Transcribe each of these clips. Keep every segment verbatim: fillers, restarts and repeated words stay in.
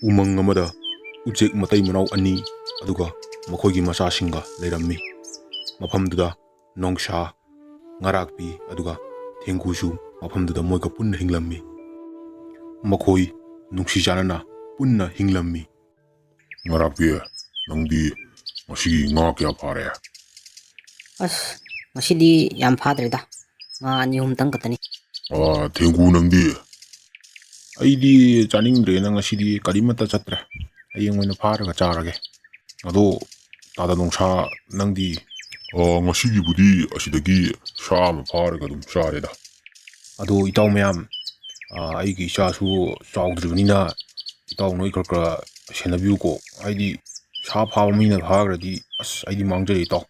ꯎꯃꯪ ꯑꯃꯗ ꯎꯆꯦꯛ ꯃꯇꯩ ꯃꯅꯥꯎ ꯑꯅꯤ ꯑꯗꯨꯒ ꯃꯈꯣꯏꯒꯤ ꯃꯆꯥꯁꯤꯡꯒ ꯂꯩꯔꯝꯃꯤ꯫ ꯃꯐꯝꯗꯨꯗ ꯅꯣꯡꯁꯥ, ꯉꯥꯔꯥꯛꯄꯤ ꯑꯗꯨꯒ ꯊꯦꯡꯒꯨꯁꯨ ꯃꯐꯝꯗꯨꯗ ꯃꯣꯏꯒ ꯄꯨꯟꯅ ꯍꯤꯡꯂꯝꯃꯤ꯫ ꯃꯈꯣꯏ ꯅꯨꯡꯁꯤ ꯆꯥꯟꯅꯅ ꯄꯨꯟꯅ ꯍꯤꯡꯂꯝꯃꯤ꯫ ꯉꯥꯔꯥꯛꯄꯤ, ꯅꯪꯗꯤ ꯉꯁꯤꯒꯤ ꯉꯥ ꯀꯌꯥ ꯐꯥꯔꯦ? ꯑꯁ, ꯉꯁꯤꯗꯤ ꯌꯥꯝ ꯐꯥꯗ꯭ꯔꯦꯗ, ꯉꯥ ꯑꯅꯤ ꯑꯍꯨꯝꯇꯪ ꯈꯛꯇꯅꯤ꯫ ꯑꯥ, ꯊꯦꯡꯒꯨ, ꯅꯪꯗꯤ? ꯑꯩꯗꯤ ꯆꯥꯅꯤꯡꯗ꯭ꯔꯦꯅ ꯉꯁꯤꯗꯤ ꯀꯔꯤꯃꯠꯇ ꯆꯠꯇ꯭ꯔꯦ, ꯍꯌꯦꯡ ꯑꯣꯏꯅ ꯐꯥꯔꯒ ꯆꯥꯔꯒꯦ꯫ ꯑꯗꯣ ꯇꯥꯗ ꯅꯣꯡꯁꯥ, ꯅꯪꯗꯤ? ꯑꯥ, ꯉꯁꯤꯒꯤꯕꯨꯗꯤ ꯑꯁꯤꯗꯒꯤ ꯁꯥ ꯑꯃ ꯐꯥꯔꯒ ꯑꯗꯨꯝ ꯆꯥꯔꯦꯗ꯫ ꯑꯗꯣ ꯏꯇꯥꯎ ꯃꯌꯥꯝ, ꯑꯥ, ꯑꯩꯒꯤ ꯏꯆꯥꯁꯨ ꯆꯥꯎꯗ꯭ꯔꯤꯕꯅꯤꯅ ꯏꯇꯥꯎ ꯅꯣꯏ ꯈꯔ ꯈꯔ ꯁꯦꯟꯅꯕꯤꯌꯨꯀꯣ꯫ ꯍꯥꯏꯗꯤ ꯁꯥ ꯐꯥꯕ ꯃꯤꯅ ꯐꯥꯈ꯭ꯔꯗꯤ ꯑꯁ ꯑꯩꯗꯤ ꯃꯥꯡꯖꯔꯦ ꯏꯇꯥꯎ꯫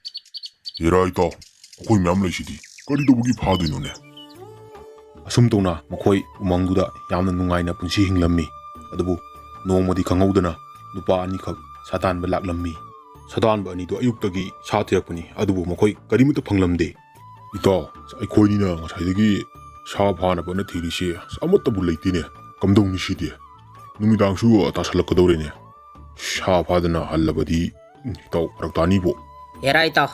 ꯍꯦꯔꯥ ꯏꯇꯥꯎ, ꯑꯩꯈꯣꯏ ꯃꯌꯥꯝ ꯂꯩꯁꯤꯗꯤ, ꯀꯔꯤ ꯇꯧꯕꯒꯤ ꯐꯥꯗꯣꯏꯅꯣꯅꯦ? ꯑꯁꯨꯝ ꯇꯧꯅ ꯃꯈꯣꯏ ꯎꯃꯪꯗꯨꯗ ꯌꯥꯝꯅ ꯅꯨꯡꯉꯥꯏꯅ ꯄꯨꯟꯁꯤ ꯍꯤꯡꯂꯝꯃꯤ꯫ ꯑꯗꯨꯕꯨ ꯅꯣꯡꯃꯗꯤ ꯈꯪꯍꯧꯗꯅ ꯅꯨꯄꯥ ꯑꯅꯤꯈꯛ ꯁꯥ ꯇꯥꯟꯕ ꯂꯥꯛꯂꯝꯃꯤ꯫ ꯁꯥ ꯇꯥꯟꯕ ꯑꯅꯤꯗꯨ ꯑꯌꯨꯛꯇꯒꯤ ꯁꯥ ꯊꯤꯔꯛꯄꯅꯤ, ꯑꯗꯨꯕꯨ ꯃꯈꯣꯏ ꯀꯔꯤꯃꯠꯇ ꯐꯪꯂꯝꯗꯦ꯫ ꯏꯇꯥꯎ, ꯑꯩꯈꯣꯏꯅꯤꯅ ꯉꯁꯥꯏꯗꯒꯤ ꯁꯥ ꯐꯥꯅꯕꯅ ꯊꯤꯔꯤꯁꯦ, ꯑꯁ, ꯑꯃꯠꯇꯕꯨ ꯂꯩꯇꯦꯅꯦ꯫ ꯀꯝꯗꯧꯅꯤ ꯁꯤꯗꯤ? ꯅꯨꯃꯤꯗꯥꯡꯁꯨ ꯇꯥꯁꯜꯂꯛꯀꯗꯧꯔꯦꯅꯦ꯫ ꯁꯥ ꯐꯥꯗꯅ ꯍꯜꯂꯕꯗꯤ, ꯎꯝ, ꯏꯇꯥꯎ, ꯐꯔꯛ ꯇꯥꯅꯤꯕꯣ꯫ ꯍꯦꯔꯥ ꯏꯇꯥꯎ,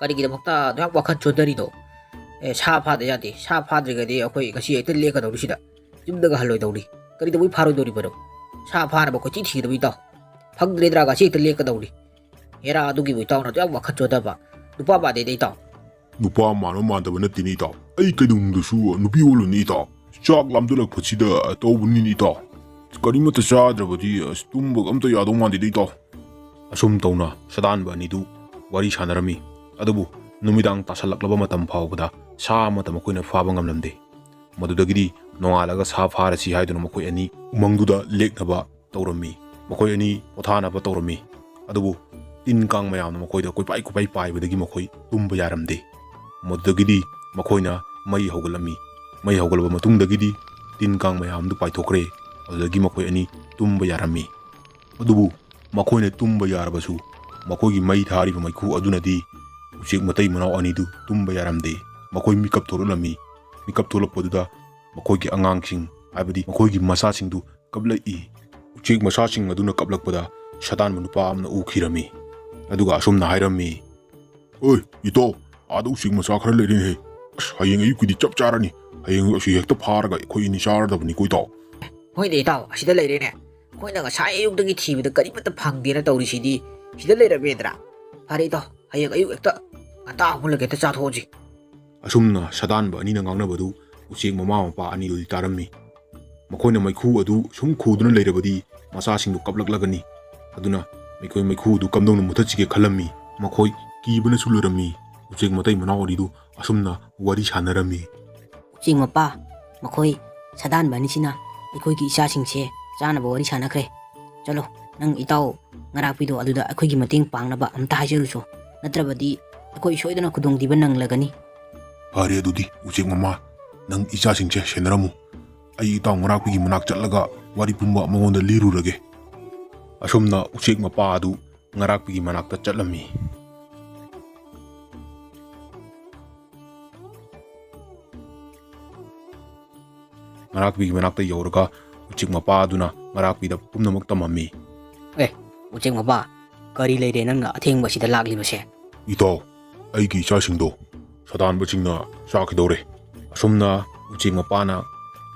ꯀꯔꯤꯒꯤꯗꯃꯛꯇ ꯑꯗꯨꯌꯥꯝ ꯋꯥꯈꯜ ꯆꯣꯟꯊꯔꯤꯅꯣ? ꯑꯦ, ꯁꯥ ꯐꯥꯗ ꯌꯥꯗꯦ꯫ ꯁꯥ ꯐꯥꯗ꯭ꯔꯒꯗꯤ ꯑꯩꯈꯣꯏ ꯉꯁꯤ ꯍꯦꯛꯇ ꯂꯦꯛꯀꯗꯧꯔꯤ ꯁꯤꯗ꯫ ꯌꯨꯝꯗꯒ ꯍꯜꯂꯣꯏꯗꯧꯔꯤ꯫ ꯀꯔꯤꯗꯧꯕꯩ ꯐꯥꯔꯣꯏꯗꯧꯔꯤꯕꯅꯣ? ꯁꯥ ꯐꯥꯅꯕ ꯀꯣꯏꯊꯤ ꯊꯤꯒꯗꯕ ꯏꯇꯥꯎ꯫ ꯐꯪꯗ꯭ꯔꯦꯗ꯭ꯔꯥ ꯉꯁꯤ ꯍꯦꯛꯇ ꯂꯦꯛꯀꯗꯧꯔꯤ꯫ ꯍꯦꯔꯥ, ꯑꯗꯨꯒꯤꯕꯨ ꯏꯇꯥꯎꯅ ꯑꯗꯨꯌꯥꯝ ꯋꯥꯈꯜ ꯆꯣꯟꯊꯕ? ꯅꯨꯄꯥ ꯃꯥꯟꯗꯦꯗ ꯏꯇꯥꯎ꯫ ꯅꯨꯄꯥ ꯃꯥꯟꯕ ꯃꯥꯟꯗꯕ ꯅꯠꯇꯦꯅꯦ ꯏꯇꯥꯎ꯫ ꯑꯩ ꯀꯩꯗꯧꯅꯨꯡꯗꯁꯨ ꯅꯨꯄꯤ ꯑꯣꯜꯂꯨꯅꯤ ꯏꯇꯥꯎ꯫ ꯆꯥꯛ ꯂꯥꯝꯗꯂꯛꯄꯁꯤꯗ ꯇꯧꯕꯅꯤꯅꯦ ꯏꯇꯥꯎ꯫ ꯀꯔꯤꯃꯠꯇ ꯆꯥꯗ꯭ꯔꯕꯗꯤ ꯑꯁ ꯇꯨꯝꯕꯒ ꯑꯝꯇ ꯌꯥꯗꯧ ꯃꯥꯟꯗꯦꯗ ꯏꯇꯥꯎ꯫ ꯑꯁꯨꯝ ꯇꯧꯅ ꯁꯥ ꯇꯥꯟꯕ ꯑꯅꯤꯗꯨ ꯋꯥꯔꯤ ꯁꯥꯟꯅꯔꯝꯃꯤ꯫ ꯑꯗꯨꯕꯨ ꯅꯨꯃꯤꯗꯥꯡ ꯇꯥꯁꯜꯂꯛꯂꯕ ꯃꯇꯝ ꯐꯥꯎꯕꯗ ꯁꯥ ꯑꯃꯠꯇ ꯃꯈꯣꯏꯅ ꯐꯥꯕ ꯉꯝꯂꯝꯗꯦ꯫ ꯃꯗꯨꯗꯒꯤꯗꯤ ꯅꯣꯡꯉꯥꯜꯂꯒ ꯁꯥ ꯐꯥꯔꯁꯤ ꯍꯥꯏꯗꯨꯅ ꯃꯈꯣꯏ ꯑꯅꯤ ꯎꯃꯪꯗꯨꯗ ꯂꯦꯛꯅꯕ ꯇꯧꯔꯝꯃꯤ꯫ ꯃꯈꯣꯏ ꯑꯅꯤ ꯄꯣꯊꯥꯅꯕ ꯇꯧꯔꯝꯃꯤ꯫ ꯑꯗꯨꯕꯨ ꯇꯤꯟ ꯀꯥꯡ ꯃꯌꯥꯝꯅ ꯃꯈꯣꯏꯗ ꯀꯣꯏꯄꯥꯏ ꯀꯣꯏꯄꯥꯏ ꯄꯥꯏꯕꯗꯒꯤ ꯃꯈꯣꯏ ꯇꯨꯝꯕ ꯌꯥꯔꯝꯗꯦ꯫ ꯃꯗꯨꯗꯒꯤꯗꯤ ꯃꯈꯣꯏꯅ ꯃꯩ ꯍꯧꯒꯠꯂꯝꯃꯤ꯫ ꯃꯩ ꯍꯧꯒꯠꯂꯕ ꯃꯇꯨꯡꯗꯒꯤꯗꯤ ꯇꯤꯟ ꯀꯥꯡ ꯃꯌꯥꯝꯗꯨ ꯄꯥꯏꯊꯣꯛꯈ꯭ꯔꯦ꯫ ꯑꯗꯨꯗꯒꯤ ꯃꯈꯣꯏ ꯑꯅꯤ ꯇꯨꯝꯕ ꯌꯥꯔꯝꯃꯤ꯫ ꯑꯗꯨꯕꯨ ꯃꯈꯣꯏꯅ ꯇꯨꯝꯕ ꯌꯥꯔꯕꯁꯨ ꯃꯈꯣꯏꯒꯤ ꯃꯩ ꯊꯥꯔꯤꯕ ꯃꯩꯈꯨ ꯑꯗꯨꯅꯗꯤ ꯎꯆꯦꯛ ꯃꯇꯩ ꯃꯅꯥꯎ ꯑꯅꯤꯗꯨ ꯇꯨꯝꯕ ꯌꯥꯔꯝꯗꯦ꯫ ꯃꯈꯣꯏ ꯃꯤꯀꯞ ꯊꯣꯛꯂꯛꯂꯝꯃꯤ꯫ ꯃꯤꯀꯞ ꯊꯣꯛꯂꯛꯄꯗꯨꯗ ꯃꯈꯣꯏꯒꯤ ꯑꯉꯥꯡꯁꯤꯡ, ꯍꯥꯏꯕꯗꯤ ꯃꯈꯣꯏꯒꯤ ꯃꯆꯥꯁꯤꯡꯗꯨ ꯀꯞꯂꯛꯏ꯫ ꯎꯆꯦꯛ ꯃꯆꯥꯁꯤꯡ ꯑꯗꯨꯅ ꯀꯞꯂꯛꯄꯗ ꯁꯥꯗꯥꯟꯕ ꯅꯨꯄꯥ ꯑꯃꯅ ꯎꯈꯤꯔꯝꯃꯤ꯫ ꯑꯗꯨꯒ ꯑꯁꯨꯝꯅ ꯍꯥꯏꯔꯝꯃꯤ, "ꯑꯣꯏ, ꯏꯇꯥꯎ, ꯑꯥꯗ ꯎꯆꯦꯛ ꯃꯆꯥ ꯈꯔ ꯂꯩꯔꯦꯅꯦꯍꯦ꯫ ꯑꯁ, ꯍꯌꯦꯡ ꯑꯌꯨꯛꯀꯤꯗꯤ ꯆꯞ ꯆꯥꯔꯅꯤ꯫ ꯍꯌꯦꯡ ꯑꯁꯤ ꯍꯦꯛꯇ ꯐꯥꯔꯒ ꯑꯩꯈꯣꯏ ꯑꯅꯤ ꯆꯥꯔꯗꯕꯅꯤꯀꯣ, ꯏꯇꯥꯎ꯫" "ꯍꯣꯏꯅꯦ, ꯏꯇꯥꯎ, ꯑꯁꯤꯗ ꯂꯩꯔꯦꯅꯦ꯫ ꯑꯩꯈꯣꯏꯅ ꯉꯁꯥꯏ ꯑꯌꯨꯛꯇꯒꯤ ꯊꯤꯕꯗ ꯀꯔꯤꯃꯠꯇ ꯐꯪꯗꯦꯅ ꯇꯧꯔꯤꯁꯤꯗꯤ꯫ ꯁꯤꯗ ꯂꯩꯔꯝꯃꯦꯗ꯭ꯔꯥ? ꯐꯔꯦ, ꯏꯇꯥꯎ, ꯍꯌꯦꯡ ꯑꯌꯨꯛ ꯍꯦꯛꯇ ꯉꯟꯇꯥ ꯍꯧꯒꯠꯂꯒ ꯍꯦꯛꯇ ꯆꯥꯊꯣꯛꯑꯁꯤ꯫" ꯑꯁꯨꯝꯅ ꯁꯥꯗꯥꯟꯕ ꯑꯅꯤꯅ ꯉꯥꯡꯅꯕꯗꯨ ꯎꯆꯦꯛ ꯃꯃꯥ ꯃꯄꯥ ꯑꯅꯤꯗꯨꯗꯤ ꯇꯥꯔꯝꯃꯤ꯫ ꯃꯈꯣꯏꯅ ꯃꯩꯈꯨ ꯑꯗꯨ ꯁꯨꯝ ꯈꯨꯗꯨꯅ ꯂꯩꯔꯕꯗꯤ ꯃꯆꯥꯁꯤꯡꯗꯨ ꯀꯞꯂꯛꯂꯒꯅꯤ꯫ ꯑꯗꯨꯅ ꯃꯈꯣꯏ ꯃꯩꯈꯨ ꯑꯗꯨ ꯀꯝꯗꯧꯅ ꯃꯨꯊꯠꯁꯤꯒꯦ ꯈꯜꯂꯝꯃꯤ꯫ ꯃꯈꯣꯏ ꯀꯤꯕꯅꯁꯨ ꯂꯣꯏꯔꯝꯃꯤ꯫ ꯎꯆꯦꯛ ꯃꯇꯩ ꯃꯅꯥꯎ ꯑꯅꯤꯗꯨ ꯑꯁꯨꯝꯅ ꯋꯥꯔꯤ ꯁꯥꯟꯅꯔꯝꯃꯤ꯫ "ꯎꯆꯦꯛ ꯃꯄꯥ, ꯃꯈꯣꯏ ꯁꯥꯗꯥꯟꯕ ꯑꯅꯤꯁꯤꯅ ꯑꯩꯈꯣꯏꯒꯤ ꯏꯆꯥꯁꯤꯡꯁꯦ ꯆꯥꯅꯕ ꯋꯥꯔꯤ ꯁꯥꯟꯅꯈ꯭ꯔꯦ꯫ ꯆꯠꯂꯣ, ꯅꯪ ꯏꯇꯥꯎ ꯉꯔꯥꯛꯄꯤꯗꯣ ꯑꯗꯨꯗ ꯑꯩꯈꯣꯏꯒꯤ ꯃꯇꯦꯡ ꯄꯥꯡꯅꯕ ꯑꯝꯇ ꯍꯥꯏꯖꯔꯨꯆꯣ꯫ ꯅꯠꯇ꯭ꯔꯕꯗꯤ ꯑꯩꯈꯣꯏ ꯁꯣꯏꯗꯅ ꯈꯨꯗꯣꯡꯊꯤꯕ ꯅꯪꯂꯒꯅꯤ꯫" "ꯐꯔꯦ ꯑꯗꯨꯗꯤ, ꯎꯆꯦꯛ ꯃꯃꯥ, ꯅꯪ ꯏꯆꯥꯁꯤꯡꯁꯦ ꯁꯦꯟꯅꯔꯝꯃꯨ꯫ ꯑꯩ ꯏꯇꯥꯎ ꯉꯔꯥꯛꯄꯤꯒꯤ ꯃꯅꯥꯛ ꯆꯠꯂꯒ ꯋꯥꯔꯤ ꯄꯨꯝꯕ ꯃꯉꯣꯟꯗ ꯂꯤꯔꯨꯔꯒꯦ꯫" ꯑꯁꯨꯝꯅ ꯎꯆꯦꯛ ꯃꯄꯥ ꯑꯗꯨ ꯉꯔꯥꯛꯄꯤꯒꯤ ꯃꯅꯥꯛꯇ ꯆꯠꯂꯝꯃꯤ꯫ ꯉꯔꯥꯛꯄꯤꯒꯤ ꯃꯅꯥꯛꯇ ꯌꯧꯔꯒ ꯎꯆꯦꯛ ꯃꯄꯥ ꯑꯗꯨꯅ ꯉꯔꯥꯛꯄꯤꯗ ꯄꯨꯝꯅꯃꯛ ꯇꯝꯂꯝꯃꯤ꯫ "ꯑꯦ, ꯎꯆꯦꯛ ꯃꯄꯥ, ꯀꯔꯤ ꯂꯩꯔꯦ ꯅꯪꯅ ꯑꯊꯦꯡꯕꯁꯤꯗ ꯂꯥꯛꯂꯤꯕꯁꯦ?" "ꯏꯇꯥꯎ, ꯑꯩꯒꯤ ꯏꯆꯥꯁꯤꯡꯗꯣ ꯁꯥꯗꯥꯟꯕꯁꯤꯡꯅ ꯆꯥꯈꯤꯗꯧꯔꯦ꯫" ꯑꯁꯨꯝꯅ ꯎꯆꯦꯛ ꯃꯄꯥꯅ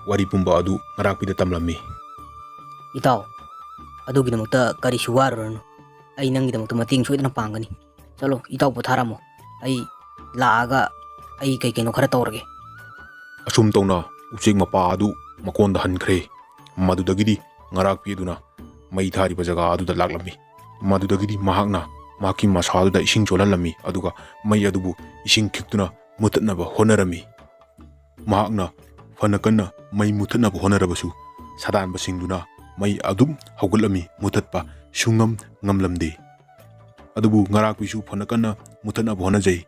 ꯋꯥꯔꯤ ꯄꯨꯝꯕ ꯑꯗꯨ ꯉꯔꯥꯛꯄꯤꯗ ꯇꯝꯂꯝꯃꯤ꯫ "ꯏꯇꯥꯎ, ꯑꯗꯨꯒꯤꯗꯃꯛꯇ ꯀꯔꯤꯁꯨ ꯋꯥꯔꯨꯔꯅꯨ꯫ ꯑꯩ ꯅꯪꯒꯤꯗꯃꯛꯇ ꯃꯇꯦꯡ ꯁꯣꯏꯗꯅ ꯄꯥꯡꯒꯅꯤ꯫ ꯆꯠꯂꯣ, ꯏꯇꯥꯎ ꯄꯣꯊꯥꯔꯝꯃꯣ꯫ ꯑꯩ ꯂꯥꯛꯑꯒ ꯑꯩ ꯀꯩ ꯀꯩꯅꯣ ꯈꯔ ꯇꯧꯔꯒꯦ꯫" ꯑꯁꯨꯝ ꯇꯧꯅ ꯎꯆꯦꯛ ꯃꯄꯥ ꯑꯗꯨ ꯃꯀꯣꯟꯗ ꯍꯟꯈ꯭ꯔꯦ꯫ ꯃꯗꯨꯗꯒꯤꯗꯤ ꯉꯔꯥꯛꯄꯤ ꯑꯗꯨꯅ ꯃꯩ ꯊꯥꯔꯤꯕ ꯖꯒꯥ ꯑꯗꯨꯗ ꯂꯥꯛꯂꯝꯃꯤ꯫ ꯃꯗꯨꯗꯒꯤꯗꯤ ꯃꯍꯥꯛꯅ ꯃꯍꯥꯛꯀꯤ ꯃꯁꯥꯗꯨꯗ ꯏꯁꯤꯡ ꯆꯣꯠꯍꯜꯂꯝꯃꯤ, ꯑꯗꯨꯒ ꯃꯩ ꯑꯗꯨꯕꯨ ꯏꯁꯤꯡ ꯈꯤꯛꯇꯨꯅ ꯃꯨꯊꯠꯅꯕ ꯍꯣꯠꯅꯔꯝꯃꯤ꯫ ꯃꯍꯥꯛꯅ ꯐꯅ ꯀꯟꯅ ꯃꯩ ꯃꯨꯊꯠꯅꯕ ꯍꯣꯠꯅꯔꯕꯁꯨ, ꯁꯥꯗꯥꯟꯕꯁꯤꯡꯗꯨꯅ ꯃꯩ ꯑꯗꯨꯝ ꯍꯧꯒꯠꯂꯝꯃꯤ, ꯃꯨꯊꯠꯄ ꯁꯨꯡꯉꯝ ꯉꯝꯂꯝꯗꯦ꯫ ꯑꯗꯨꯕꯨ ꯉꯔꯥꯛꯄꯤꯁꯨ ꯐꯅ ꯀꯟꯅ ꯃꯨꯊꯠꯅꯕ ꯍꯣꯠꯅꯖꯩ꯫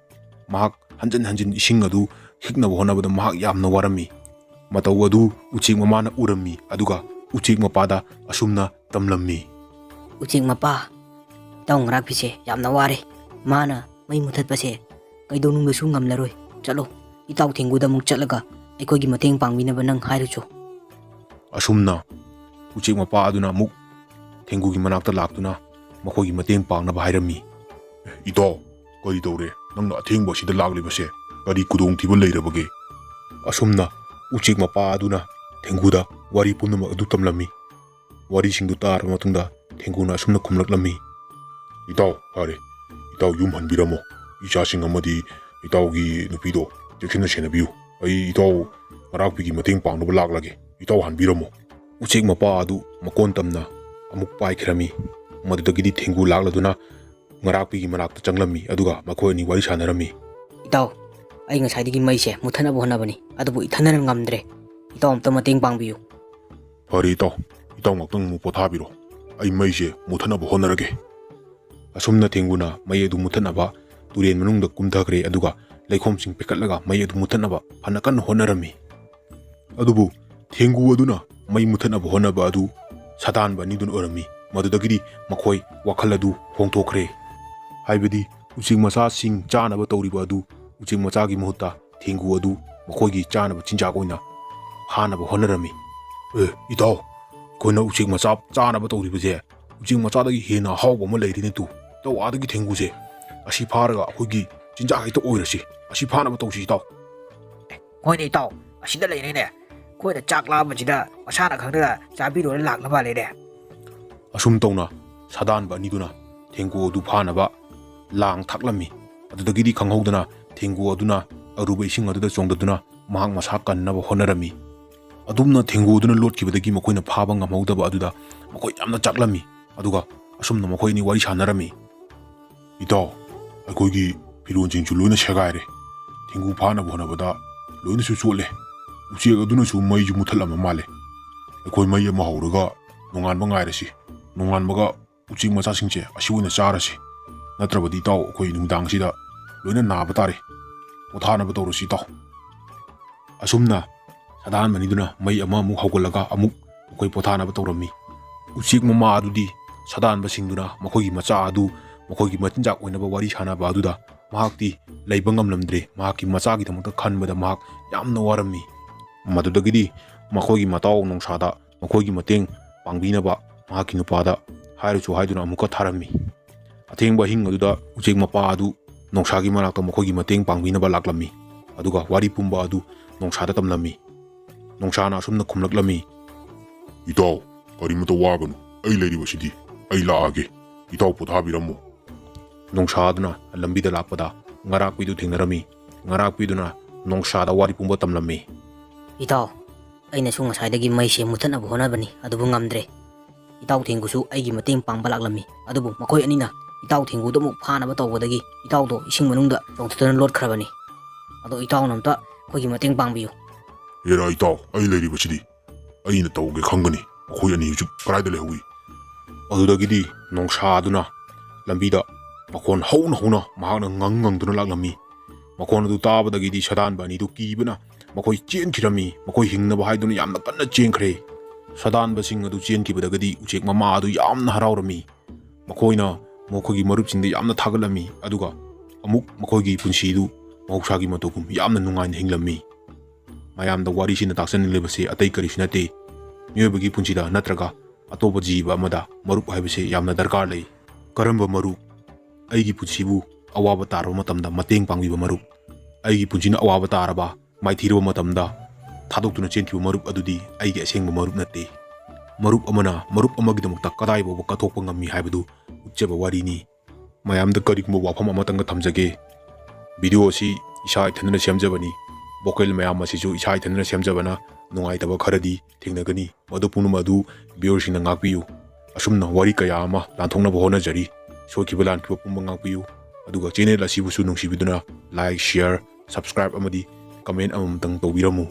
ꯃꯍꯥꯛ ꯍꯟꯖꯤꯟ ꯍꯟꯖꯤꯟ ꯏꯁꯤꯡ ꯑꯗꯨ ꯈꯤꯛꯅꯕ ꯍꯣꯠꯅꯕꯗ ꯃꯍꯥꯛ ꯌꯥꯝꯅ ꯋꯥꯔꯝꯃꯤ꯫ ꯃꯇꯧ ꯑꯗꯨ ꯎꯆꯦꯛ ꯃꯃꯥꯅ ꯎꯔꯝꯃꯤ, ꯑꯗꯨꯒ ꯎꯆꯦꯛ ꯃꯄꯥꯗ ꯑꯁꯨꯝꯅ ꯇꯝꯂꯝꯃꯤ꯫ "ꯎꯆꯦꯛ ꯃꯄꯥ, ꯏꯇꯥꯎ ꯉꯔꯥꯛꯄꯤꯁꯦ ꯌꯥꯝꯅ ꯋꯥꯔꯦ꯫ ꯃꯥꯅ ꯃꯩ ꯃꯨꯊꯠꯄꯁꯦ ꯀꯩꯗꯧꯅꯨꯡꯗꯁꯨ ꯉꯝꯂꯔꯣꯏ꯫ ꯆꯠꯂꯣ, ꯏꯇꯥꯎ ꯊꯦꯡꯒꯨꯗ ꯑꯃꯨꯛ ꯆꯠꯂꯒ ꯑꯩꯈꯣꯏꯒꯤ ꯃꯇꯦꯡ ꯄꯥꯡꯕꯤꯅꯕ ꯅꯪ ꯍꯥꯏꯔꯨꯆꯣ꯫" ꯑꯁꯨꯝꯅ ꯎꯆꯦꯛ ꯃꯄꯥ ꯑꯗꯨꯅ ꯑꯃꯨꯛ ꯊꯦꯡꯒꯨꯒꯤ ꯃꯅꯥꯛꯇ ꯂꯥꯛꯇꯨꯅ ꯃꯈꯣꯏꯒꯤ ꯃꯇꯦꯡ ꯄꯥꯡꯅꯕ ꯍꯥꯏꯔꯝꯃꯤ꯫ "ꯏꯇꯥꯎ, ꯀꯔꯤ ꯇꯧꯔꯦ? ꯅꯪꯅ ꯑꯊꯦꯡꯕ ꯑꯁꯤꯗ ꯂꯥꯛꯂꯤꯕꯁꯦ ꯀꯔꯤ ꯈꯨꯗꯣꯡꯊꯤꯕ ꯂꯩꯔꯕꯒꯦ?" ꯑꯁꯨꯝꯅ ꯎꯆꯦꯛ ꯃꯄꯥ ꯑꯗꯨꯅ ꯊꯦꯡꯒꯨꯗ ꯋꯥꯔꯤ ꯄꯨꯝꯅꯃꯛ ꯑꯗꯨ ꯇꯝꯂꯝꯃꯤ꯫ ꯋꯥꯔꯤꯁꯤꯡꯗꯨ ꯇꯥꯔꯕ ꯃꯇꯨꯡꯗ ꯊꯦꯡꯒꯨꯅ ꯑꯁꯨꯝꯅ ꯈꯨꯝꯂꯛꯂꯝꯃꯤ꯫ "ꯏꯇꯥꯎ, ꯐꯔꯦ꯫ ꯏꯇꯥꯎ ꯌꯨꯝ ꯍꯟꯕꯤꯔꯝꯃꯣ꯫ ꯏꯆꯥꯁꯤꯡ ꯑꯃꯗꯤ ꯏꯇꯥꯎꯒꯤ ꯅꯨꯄꯤꯗꯣ ꯆꯦꯛꯁꯤꯟꯅ ꯁꯦꯟꯅꯕꯤꯌꯨ꯫ ꯑꯩ ꯏꯇꯥꯎ ꯃꯔꯥꯛꯄꯤꯒꯤ ꯃꯇꯦꯡ ꯄꯥꯡꯅꯕ ꯂꯥꯛꯂꯒꯦ꯫ ꯏꯇꯥꯎ ꯍꯟꯕꯤꯔꯝꯃꯣ꯫" ꯎꯆꯦꯛ ꯃꯄꯥ ꯑꯗꯨ ꯃꯀꯣꯟ ꯇꯝꯅ ꯑꯃꯨꯛ ꯄꯥꯏꯈ꯭ꯔꯝꯃꯤ꯫ ꯃꯗꯨꯗꯒꯤꯗꯤ ꯊꯦꯡꯒꯨ ꯂꯥꯛꯂꯗꯨꯅ ꯉꯔꯥꯛꯄꯤꯒꯤ ꯃꯅꯥꯛꯇ ꯆꯪꯂꯝꯃꯤ, ꯑꯗꯨꯒ ꯃꯈꯣꯏ ꯑꯅꯤ ꯋꯥꯔꯤ ꯁꯥꯟꯅꯔꯝꯃꯤ꯫ "ꯏꯇꯥꯎ, ꯑꯩ ꯉꯁꯥꯏꯗꯒꯤ ꯃꯩꯁꯦ ꯃꯨꯠꯊꯠꯅꯕ ꯍꯣꯠꯅꯕꯅꯤ, ꯑꯗꯨꯕꯨ ꯏꯊꯟꯗꯅ ꯉꯝꯗ꯭ꯔꯦ꯫ ꯏꯇꯥꯎ ꯑꯝꯇ ꯃꯇꯦꯡ ꯄꯥꯡꯕꯤꯌꯨ꯫" "ꯐꯔꯦ ꯏꯇꯥꯎ, ꯏꯇꯥꯎ ꯉꯥꯛꯇꯪ ꯑꯃꯨꯛ ꯄꯣꯊꯥꯕꯤꯔꯣ꯫ ꯑꯩ ꯃꯩꯁꯦ ꯃꯨꯠꯊꯠꯅꯕ ꯍꯣꯠꯅꯔꯒꯦ꯫" ꯑꯁꯨꯝꯅ ꯊꯦꯡꯒꯨꯅ ꯃꯩ ꯑꯗꯨ ꯃꯨꯠꯊꯠꯅꯕ ꯇꯨꯔꯦꯟ ꯃꯅꯨꯡꯗ ꯀꯨꯝꯊꯈ꯭ꯔꯦ, ꯑꯗꯨꯒ ꯂꯩꯈꯣꯝꯁꯤꯡ ꯄꯦꯛꯈꯠꯂꯒ ꯃꯩ ꯑꯗꯨ ꯃꯨꯠꯊꯠꯅꯕ ꯐꯅ ꯀꯟꯅ ꯍꯣꯠꯅꯔꯝꯃꯤ꯫ ꯑꯗꯨꯕꯨ ꯊꯦꯡꯒꯨ ꯑꯗꯨꯅ ꯃꯩ ꯃꯨꯠꯊꯠꯅꯕ ꯍꯣꯠꯅꯕ ꯑꯗꯨ ꯁꯥꯗꯥꯟꯕ ꯑꯅꯤꯗꯨꯅ ꯑꯣꯏꯔꯝꯃꯤ꯫ ꯃꯗꯨꯗꯒꯤꯗꯤ ꯃꯈꯣꯏ ꯋꯥꯈꯜ ꯑꯗꯨ ꯍꯣꯡꯗꯣꯛꯈ꯭ꯔꯦ꯫ ꯍꯥꯏꯕꯗꯤ ꯎꯆꯦꯛ ꯃꯆꯥꯁꯤꯡ ꯆꯥꯅꯕ ꯇꯧꯔꯤꯕ ꯑꯗꯨ ꯎꯆꯦꯛ ꯃꯆꯥꯒꯤ ꯃꯍꯨꯠꯇ ꯊꯦꯡꯒꯨ ꯑꯗꯨ ꯃꯈꯣꯏꯒꯤ ꯆꯥꯅꯕ ꯆꯤꯟꯖꯥꯛ ꯑꯣꯏꯅ ꯐꯥꯅꯕ ꯍꯣꯠꯅꯔꯝꯃꯤ꯫ "ꯑꯦ, ꯏꯇꯥꯎ, ꯑꯩꯈꯣꯏꯅ ꯎꯆꯦꯛ ꯃꯆꯥ ꯆꯥꯅꯕ ꯇꯧꯔꯤꯕꯁꯦ ꯎꯆꯦꯛ ꯃꯆꯥꯗꯒꯤ ꯍꯦꯟꯅ ꯑꯍꯥꯎꯕ ꯑꯃ ꯂꯩꯔꯤꯅꯦ ꯇꯨ꯫ ꯏꯇꯥꯎ, ꯑꯥꯗꯒꯤ ꯊꯦꯡꯒꯨꯁꯦ ꯑꯁꯤ ꯐꯥꯔꯒ ꯑꯩꯈꯣꯏꯒꯤ ꯆꯤꯟꯖꯥꯛ ꯍꯦꯛꯇ ꯑꯣꯏꯔꯁꯤ꯫ ꯑꯁꯤ ꯐꯥꯅꯕ ꯇꯧꯁꯤ ꯏꯇꯥꯎ꯫" "ꯍꯣꯏꯅꯦ ꯏꯇꯥꯎ, ꯑꯁꯤꯗ ꯂꯩꯔꯦꯅꯦ꯫ ꯑꯩꯈꯣꯏꯅ ꯆꯥꯛ ꯂꯥꯝꯕꯁꯤꯗ ꯃꯁꯥꯅ ꯈꯪꯗꯅ ꯆꯥꯕꯤꯔꯣꯅ ꯂꯥꯛꯂ ꯃꯥꯜꯂꯦꯅꯦ꯫" ꯑꯁꯨꯝ ꯇꯧꯅ ꯁꯥꯗꯥꯟꯕ ꯑꯅꯤꯗꯨꯅ ꯊꯦꯡꯒꯨ ꯑꯗꯨ ꯐꯥꯅꯕ ꯂꯥꯡ ꯊꯥꯛꯂꯝꯃꯤ꯫ ꯑꯗꯨꯗꯒꯤꯗꯤ ꯈꯪꯍꯧꯗꯅ ꯊꯦꯡꯒꯨ ꯑꯗꯨꯅ ꯑꯔꯨꯕ ꯏꯁꯤꯡ ꯑꯗꯨꯗ ꯆꯣꯡꯊꯗꯨꯅ ꯃꯍꯥꯛ ꯃꯁꯥ ꯀꯟꯅꯕ ꯍꯣꯠꯅꯔꯝꯃꯤ꯫ ꯑꯗꯨꯝꯅ ꯊꯦꯡꯒꯨ ꯑꯗꯨꯅ ꯂꯣꯠꯈꯤꯕꯗꯒꯤ ꯃꯈꯣꯏꯅ ꯐꯥꯕ ꯉꯝꯍꯧꯗꯕ ꯑꯗꯨꯗ ꯃꯈꯣꯏ ꯌꯥꯝꯅ ꯆꯥꯛꯂꯝꯃꯤ꯫ ꯑꯗꯨꯒ ꯑꯁꯨꯝꯅ ꯃꯈꯣꯏ ꯑꯅꯤ ꯋꯥꯔꯤ ꯁꯥꯟꯅꯔꯝꯃꯤ꯫ "ꯏꯇꯥꯎ, ꯑꯩꯈꯣꯏꯒꯤ ꯐꯤꯔꯣꯟꯁꯤꯡꯁꯨ ꯂꯣꯏꯅ ꯁꯦꯒꯥꯏꯔꯦ꯫ ꯊꯦꯡꯒꯨ ꯐꯥꯅꯕ ꯍꯣꯠꯅꯕꯗ ꯂꯣꯏꯅꯁꯨ ꯆꯣꯠꯂꯦ꯫ ꯎꯆꯦꯛ ꯑꯗꯨꯅꯁꯨ ꯃꯩꯁꯨ ꯃꯨꯠꯊꯠꯂꯝꯕ ꯃꯥꯜꯂꯦ꯫ ꯑꯩꯈꯣꯏ ꯃꯩ ꯑꯃ ꯍꯧꯔꯒ ꯅꯣꯡꯉꯥꯟꯕ ꯉꯥꯏꯔꯁꯤ꯫ ꯅꯣꯡꯉꯥꯟꯕꯒ ꯎꯆꯦꯛ ꯃꯆꯥꯁꯤꯡꯁꯦ ꯑꯁꯤ ꯑꯣꯏꯅ ꯆꯥꯔꯁꯤ꯫ ꯅꯠꯇ꯭ꯔꯕꯗꯤ ꯏꯇꯥꯎ, ꯑꯩꯈꯣꯏ ꯅꯨꯡꯗꯥꯡꯁꯤꯗ ꯂꯣꯏꯅ ꯅꯥꯕ ꯇꯥꯔꯦ꯫ ꯄꯣꯊꯥꯅꯕ ꯇꯧꯔꯁꯤ ꯏꯇꯥꯎ꯫" ꯑꯁꯨꯝꯅ ꯁꯥꯗꯥꯟꯕ ꯑꯅꯤꯗꯨꯅ ꯃꯩ ꯑꯃꯃꯨꯛ ꯍꯧꯒꯠꯂꯒ ꯑꯃꯨꯛ ꯃꯈꯣꯏ ꯄꯣꯊꯥꯅꯕ ꯇꯧꯔꯝꯃꯤ꯫ ꯎꯆꯦꯛ ꯃꯃꯥ ꯑꯗꯨꯗꯤ ꯁꯥꯗꯥꯟꯕꯁꯤꯡꯗꯨꯅ ꯃꯈꯣꯏꯒꯤ ꯃꯆꯥ ꯑꯗꯨ ꯃꯈꯣꯏꯒꯤ ꯃꯆꯤꯟꯖꯥꯛ ꯑꯣꯏꯅꯕ ꯋꯥꯔꯤ ꯁꯥꯟꯅꯕ ꯑꯗꯨꯗ ꯃꯍꯥꯛꯇꯤ ꯂꯩꯕ ꯉꯝꯂꯝꯗ꯭ꯔꯦ꯫ ꯃꯍꯥꯛꯀꯤ ꯃꯆꯥꯒꯤꯗꯃꯛꯇ ꯈꯟꯕꯗ ꯃꯍꯥꯛ ꯌꯥꯝꯅ ꯋꯥꯔꯝꯃꯤ꯫ ꯃꯗꯨꯗꯒꯤꯗꯤ ꯃꯈꯣꯏꯒꯤ ꯃꯇꯥꯎ ꯅꯣꯡꯁꯥꯗ ꯃꯈꯣꯏꯒꯤ ꯃꯇꯦꯡ ꯄꯥꯡꯕꯤꯅꯕ ꯃꯍꯥꯛꯀꯤ ꯅꯨꯄꯥꯗ ꯍꯥꯏꯔꯨꯆꯣ ꯍꯥꯏꯗꯨꯅ ꯑꯃꯨꯛꯀ ꯊꯥꯔꯝꯃꯤ꯫ ꯑꯊꯦꯡꯕ ꯑꯍꯤꯡ ꯑꯗꯨꯗ ꯎꯆꯦꯛ ꯃꯄꯥ ꯑꯗꯨ ꯅꯣꯡꯁꯥꯒꯤ ꯃꯅꯥꯛꯇ ꯃꯈꯣꯏꯒꯤ ꯃꯇꯦꯡ ꯄꯥꯡꯕꯤꯅꯕ ꯂꯥꯛꯂꯝꯃꯤ꯫ ꯑꯗꯨꯒ ꯋꯥꯔꯤ ꯄꯨꯝꯕ ꯑꯗꯨ ꯅꯣꯡꯁꯥꯗ ꯇꯝꯂꯝꯃꯤ꯫ ꯅꯣꯡꯁꯥꯅ ꯑꯁꯨꯝꯅ ꯈꯨꯝꯂꯛꯂꯝꯃꯤ, "ꯏꯇꯥꯎ, ꯀꯔꯤꯃꯇ ꯋꯥꯒꯅꯨ, ꯑꯩ ꯂꯩꯔꯤꯕꯁꯤꯗꯤ꯫ ꯑꯩ ꯂꯥꯛꯑꯒꯦ꯫ ꯏꯇꯥꯎ ꯄꯣꯊꯥꯕꯤꯔꯝꯃꯨ꯫" ꯅꯣꯡꯁꯥ ꯑꯗꯨꯅ ꯂꯝꯕꯤꯗ ꯂꯥꯛꯄꯗ ꯉꯔꯥꯛꯄꯤꯗꯨ ꯊꯦꯡꯅꯔꯝꯃꯤ꯫ ꯉꯔꯥꯛꯄꯤꯗꯨꯅ ꯅꯣꯡꯁꯥꯗ ꯋꯥꯔꯤ ꯄꯨꯝꯕ ꯇꯝꯂꯝꯃꯤ꯫ "ꯏꯇꯥꯎ, ꯑꯩꯅꯁꯨ ꯉꯁꯥꯏꯗꯒꯤ ꯃꯩꯁꯦ ꯃꯨꯊꯠꯅꯕ ꯍꯣꯠꯅꯕꯅꯤ, ꯑꯗꯨꯕꯨ ꯉꯝꯗ꯭ꯔꯦ꯫ ꯏꯇꯥꯎ ꯊꯦꯡꯒꯨꯁꯨ ꯑꯩꯒꯤ ꯃꯇꯦꯡ ꯄꯥꯡꯕ ꯂꯥꯛꯂꯝꯃꯤ, ꯑꯗꯨꯕꯨ ꯃꯈꯣꯏ ꯑꯅꯤꯅ ꯏꯇꯥꯎ ꯊꯦꯡꯒꯨꯗꯨ ꯑꯃꯨꯛ ꯐꯥꯅꯕ ꯇꯧꯕꯗꯒꯤ ꯏꯇꯥꯎꯗꯣ ꯏꯁꯤꯡ ꯃꯅꯨꯡꯗ ꯆꯣꯡꯊꯗꯨꯅ ꯂꯣꯠꯈ꯭ꯔꯕꯅꯤ꯫ ꯑꯗꯣ ꯏꯇꯥꯎꯅ ꯑꯝꯇ ꯑꯩꯈꯣꯏꯒꯤ ꯃꯇꯦꯡ ꯄꯥꯡꯕꯤꯌꯨ꯫" "ꯍꯦꯔꯥ ꯏꯇꯥꯎ, ꯑꯩ ꯂꯩꯔꯤꯕꯁꯤꯗꯤ꯫ ꯑꯩꯅ ꯇꯧꯒꯦ ꯈꯪꯒꯅꯤ꯫ ꯃꯈꯣꯏ ꯑꯅꯤ ꯍꯧꯖꯤꯛ ꯀꯗꯥꯏꯗ ꯂꯩꯍꯧꯏ?" ꯑꯗꯨꯗꯒꯤꯗꯤ ꯅꯣꯡꯁꯥ ꯑꯗꯨꯅ ꯂꯝꯕꯤꯗ ꯃꯈꯣꯟ ꯍꯧꯅ ꯍꯧꯅ ꯃꯍꯥꯛꯅ ꯉꯪ ꯉꯪꯗꯨꯅ ꯂꯥꯛꯂꯝꯃꯤ꯫ ꯃꯈꯣꯟ ꯑꯗꯨ ꯇꯥꯕꯗꯒꯤꯗꯤ ꯁꯥꯗꯥꯟꯕ ꯑꯅꯤꯗꯨ ꯀꯤꯕꯅ ꯃꯈꯣꯏ ꯆꯦꯟꯈꯤꯔꯝꯃꯤ꯫ ꯃꯈꯣꯏ ꯍꯤꯡꯅꯕ ꯍꯥꯏꯗꯨꯅ ꯌꯥꯝꯅ ꯀꯟꯅ ꯆꯦꯟꯈ꯭ꯔꯦ꯫ ꯁꯥꯗꯥꯟꯕꯁꯤꯡ ꯑꯗꯨ ꯆꯦꯟꯈꯤꯕꯗꯒꯤꯗꯤ ꯎꯆꯦꯛ ꯃꯃꯥ ꯑꯗꯨ ꯌꯥꯝꯅ ꯍꯔꯥꯎꯔꯝꯃꯤ꯫ ꯃꯈꯣꯏꯅ ꯃꯈꯣꯏꯒꯤ ꯃꯔꯨꯞꯁꯤꯡꯗ ꯌꯥꯝꯅ ꯊꯥꯒꯠꯂꯝꯃꯤ, ꯑꯗꯨꯒ ꯑꯃꯨꯛ ꯃꯈꯣꯏꯒꯤ ꯄꯨꯟꯁꯤꯗꯨ ꯃꯍꯧꯁꯥꯒꯤ ꯃꯇꯧꯒꯨꯝ ꯌꯥꯝꯅ ꯅꯨꯡꯉꯥꯏꯅ ꯍꯤꯡꯂꯝꯃꯤ꯫ ꯃꯌꯥꯝꯗ ꯋꯥꯔꯤꯁꯤꯅ ꯇꯥꯛꯆꯅꯤꯡꯂꯤꯕꯁꯤ ꯑꯇꯩ ꯀꯔꯤꯁꯨ ꯅꯠꯇꯦ꯫ ꯃꯤꯑꯣꯏꯕꯒꯤ ꯄꯨꯟꯁꯤꯗ ꯅꯠꯇ꯭ꯔꯒ ꯑꯇꯣꯞꯄ ꯖꯤꯕ ꯑꯃꯗ ꯃꯔꯨꯞ ꯍꯥꯏꯕꯁꯤ ꯌꯥꯝꯅ ꯗꯔꯀꯥꯔ ꯂꯩ꯫ ꯀꯔꯝꯕ ꯃꯔꯨꯞ? ꯑꯩꯒꯤ ꯄꯨꯟꯁꯤꯕꯨ ꯑꯋꯥꯕ ꯇꯥꯔꯕ ꯃꯇꯝꯗ ꯃꯇꯦꯡ ꯄꯥꯡꯕꯤꯕ ꯃꯔꯨꯞ꯫ ꯑꯩꯒꯤ ꯄꯨꯟꯁꯤꯅ ꯑꯋꯥꯕ ꯇꯥꯔꯕ, ꯃꯥꯏꯊꯤꯔꯕ ꯃꯇꯝꯗ ꯊꯥꯗꯣꯛꯇꯨꯅ ꯆꯦꯟꯈꯤꯕ ꯃꯔꯨꯞ ꯑꯗꯨꯗꯤ ꯑꯩꯒꯤ ꯑꯁꯦꯡꯕ ꯃꯔꯨꯞ ꯅꯠꯇꯦ꯫ ꯃꯔꯨꯞ ꯑꯃꯅ ꯃꯔꯨꯞ ꯑꯃꯒꯤꯗꯃꯛꯇ ꯀꯗꯥꯏꯐꯥꯎꯕ ꯀꯠꯊꯣꯛꯄ ꯉꯝꯃꯤ ꯍꯥꯏꯕꯗꯨ ꯎꯠꯆꯕ ꯋꯥꯔꯤꯅꯤ꯫ ꯃꯌꯥꯝꯗ ꯀꯔꯤꯒꯨꯝꯕ ꯋꯥꯐꯝ ꯑꯃꯇꯪꯒ ꯊꯝꯖꯒꯦ꯫ ꯚꯤꯗꯤꯑꯣ ꯑꯁꯤ ꯏꯁꯥ ꯏꯊꯟꯗꯅ ꯁꯦꯝꯖꯕꯅꯤ꯫ ꯚꯣꯀꯦꯜ ꯃꯌꯥꯝ ꯑꯁꯤꯁꯨ ꯏꯁꯥ ꯏꯊꯟꯗꯅ ꯁꯦꯝꯖꯕꯅ ꯅꯨꯡꯉꯥꯏꯇꯕ ꯈꯔꯗꯤ ꯊꯦꯡꯅꯒꯅꯤ꯫ ꯃꯗꯨ ꯄꯨꯝꯅꯃꯛ ꯑꯗꯨ ꯚꯤꯌꯨꯋꯔꯁꯤꯡꯅ ꯉꯥꯛꯄꯤꯌꯨ꯫ ꯑꯁꯨꯝꯅ ꯋꯥꯔꯤ ꯀꯌꯥ ꯑꯃ ꯂꯥꯟꯊꯣꯛꯅꯕ ꯍꯣꯠꯅꯖꯔꯤ꯫ ꯁꯣꯏꯈꯤꯕ ꯂꯥꯟꯈꯤꯕ ꯄꯨꯝꯕ ꯉꯥꯛꯄꯤꯌꯨ꯫ ꯑꯗꯨꯒ ꯆꯦꯅꯦꯜ ꯑꯁꯤꯕꯨꯁꯨ ꯅꯨꯡꯁꯤꯕꯤꯗꯨꯅ like, share, subscribe ꯑꯃꯗꯤ comment ꯑꯃꯃꯝꯇꯪ ꯇꯧꯕꯤꯔꯝꯃꯨ꯫